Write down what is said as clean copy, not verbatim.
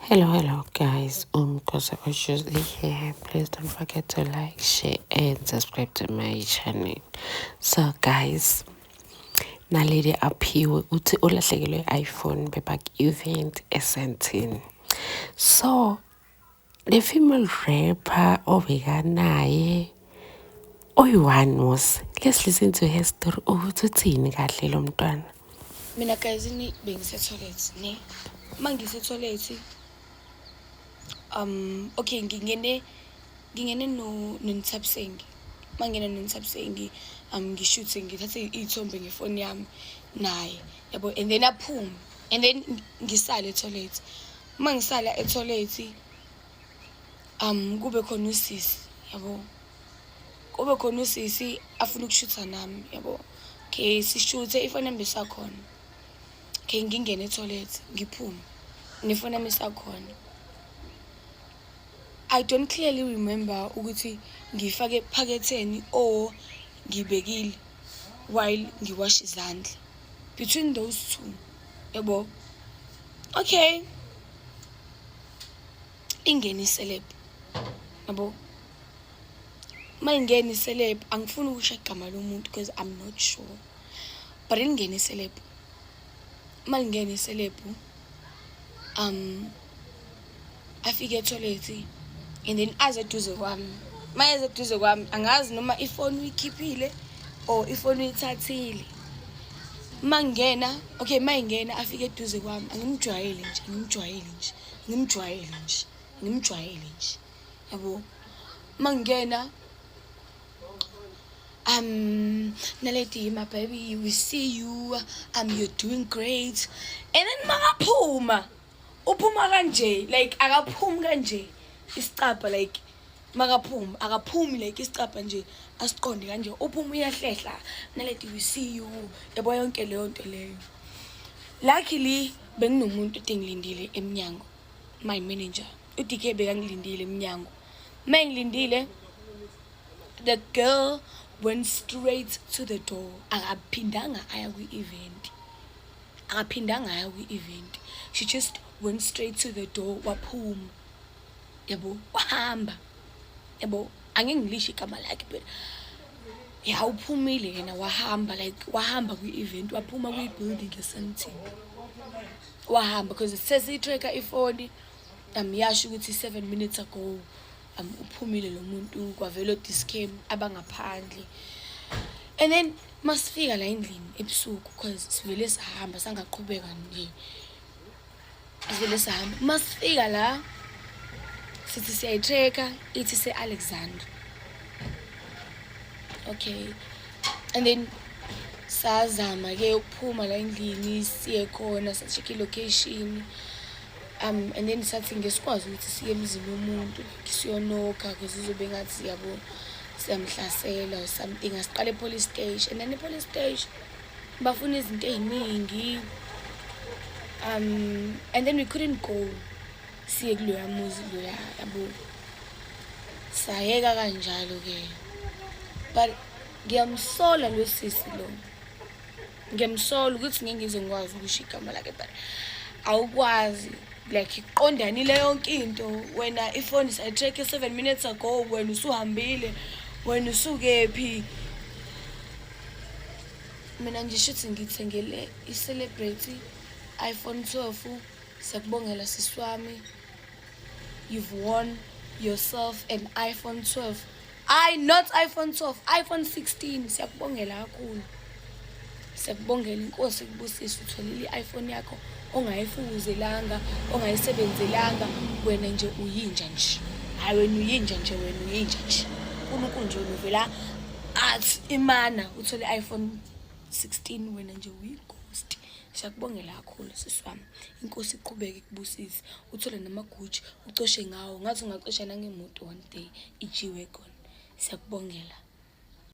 Hello, hello guys. Khosi Oshozi here. Please don't forget to like, share, and subscribe to my channel. So guys, Naledi Aphiwe uthi ulahlekelwe iPhone bebak-event eSandton. So the female rapper obekanaye oyi-one mos. Let's listen to her story ukuthi uthini kahle lo mntwana. Mina guys, bengise-toilet ne. Uma ngise-toilet, okay, ngingene no noNthabiseng. Uma ngingena noNthabiseng, ngishuthe, ngithathe iy'thombe ngefoni yami naye, yabo, and then aphume and then ngisale e-toilet. Uma ngisala e-toilet, kube khona usisi, yabo, kube khona usisi afuna ukushutha nami, yabo. Okay, sishuthe, ifoni yami isakhona. Okay, ngingene e-toilet, ngiphume nefoni yami isakhona. I don't clearly remember ukuthi ngiyifake ephaketheni or ngibekile while ngiwasha izandla, between those two, yabo. Okay, ingene i-celeb, yabo. Uma ingena i-celeb, angifuni ukusho igama lomuntu because I'm not sure, but ingene i-celeb. Uma lingena i-celeb, afike e-toilet and then aze eduze kwami. Uma eze eduze kwami, angazi noma ifoni uyikhiphile or ifoni uyithathile. Uma ngingena, okay, uma ingena afike eduze kwami, angimjwayele nje, angimjwayele nje, angimjwayele nje, angimjwayele nje, yabo. Uma ngingena, "Naledi, my baby, we see you, you're doing great." And then makaphuma, uphuma kanje, like akaphumi kanje isicabha, like makaphuma akaphumi like isicabha nje asiqonde kanje, uphuma uyahlehla. "Naledi, we see you," yabo, yonke leyo nto leyo. Luckily benginomuntu ode ngilindile emnyango, my manager uDK bekangilindile emnyango. Uma ngilindile, the girl went straight to the door, akaphindanga aya kwi-event, akaphindanga aya kwi-event. She just went straight to the door, waphuma, yabo, wahamba, yabo. Angeke ngilisho igama lakhe, but ya, uphumile yena wahamba, like wahamba kwi-event, waphuma kwi-building eSandton, wahamba, because sesiyi-tracker ifoni, yasho ukuthi 7 minutes ago uphumile lo muntu, kwavela o-Dis-Chem abangaphandle. And then masifika la endlini ebusuku, 'cause sivele sahamba, sangaqhubeka nje, sivele sahamba. Masifika la sithi siyayi-tracker, ithi se-Alexandra. Okay, and then sazama-ke ukuphuma la endlini siye khona, sa-check i-location, and then sathi ngesikwazi ukuthi siye emzini womuntu, like siyonokha, because izobe ngathi, yabo, siyamhlasela or something. Asiqale e-police station, and then e-police station bafuna izinto ey'ningi, and then we couldn't go siye kuloya muzi loya, yabo. Sayeka kanjalo-ke, but ngiyamsola lo sisi lo, ngiyamsola ukuthi ngeke ngize ngikwazi ukusho igama lakhe, but awukwazi like iqondanile yonke into. Wena ifoni sayi-track 7 minutes ago, wena usuhambile, wena usukephi? Mina nje shuthi ngithengele i-celebrity iPhone 12. Siyakubongela sisi wami, you've won yourself an iPhone 12, I not iPhone 12, iPhone 16. Siyakubongela kakhulu, siyakubongela, inkosi ikubusise. Utholile i-iPhone yakho ongayifukuzelanga, ongayisebenzelanga. Wena nje uyinja nje, hayi, wena uyinja nje, wena uyinja nje. Unkulunkulu nje, wena uvela athi imana uthole i-iPhone 16, wena nje uyi-ghost. Siyakubongela kakhulu sisi wami, inkosi iqhubeke ikubusise, uthole nama-Gucci ucoshe ngawo, ngathi ungacosha nangemoto one day, i-G-Wagon. Siyakubongela.